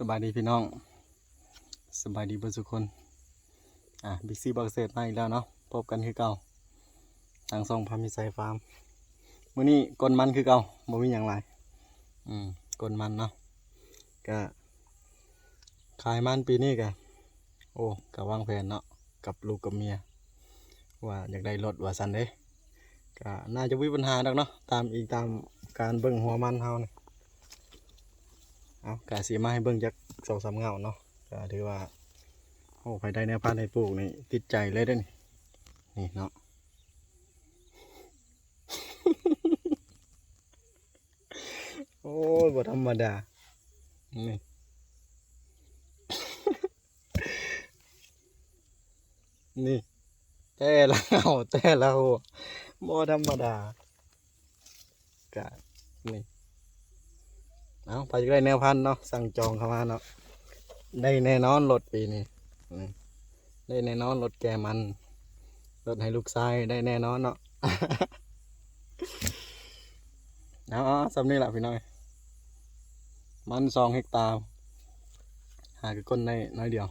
ສະບາຍດີພີ່ນ້ອງ ສະບາຍດີເບິດສູ່ຄົນ. ອ່າ ບິກຊີ ບັກເສີດ ມາອີກແລ້ວເນາະ, ພົບກັນຄືເກົ່າ ທາງຊ່ອງພາມີໄຊຟາມ. ມື້ນີ້ກົ້ນມັນຄືເກົ່າ ບໍ່ມີຫຍັງຫຼາຍ. ອືມ ກົ້ນມັນເນາະ ກະຂາຍມັນປີນີ້ກະ ໂອ້ ກະວາງແຜນເນາະ ກັບລູກກັບເມຍ ວ່າຢາກໄດ້ລົດວ່າຊັ້ນເດ້. ກະໜ້າຈະບໍ່ມີບັນຫາດອກເນາະ ຕາມອີງຕາມການເບິ່ງຫົວມັນເຮົານີ້. ເອົາ ກະຊິມາໃຫ້ເບິ່ງຈັກສອງສາມເຫງົ້າເນາະ. ກະຖືວ່າ ໂອ້ ໃຜໄດ້ແນວພັນໃຫ້ປູກນີ້ຕິດໃຈເລີຍເດ້ນີ້ ນີ້ເນາະ. ໂອ້ຍ ບໍ່ທຳມະດາ ນີ້ ນີ້ ແຕ່ລະເຫງົ້າ ແຕ່ລະຫົວ ບໍ່ທຳມະດາ. ກະນີ້ ເອົາ ໃຜຢາກໄດ້ແນວພັນເນາະ ສັ່ງຈອງເຂົ້າມາເນາະ ໄດ້ແນ່ນອນລົດປີນີ້. ນີ້ ໄດ້ແນ່ນອນລົດແກ່ມັນ ລົດໃຫ້ລູກຊາຍ ໄດ້ແນ່ນອນເນາະ. ເອົາ ເອົາ ສ່ຳນີ້ລະພີ່ນ້ອງ ມັນສອງເຮັກຕາ ຫາກະກົ້ນໄດ້ໜ້ອຍດຽວ.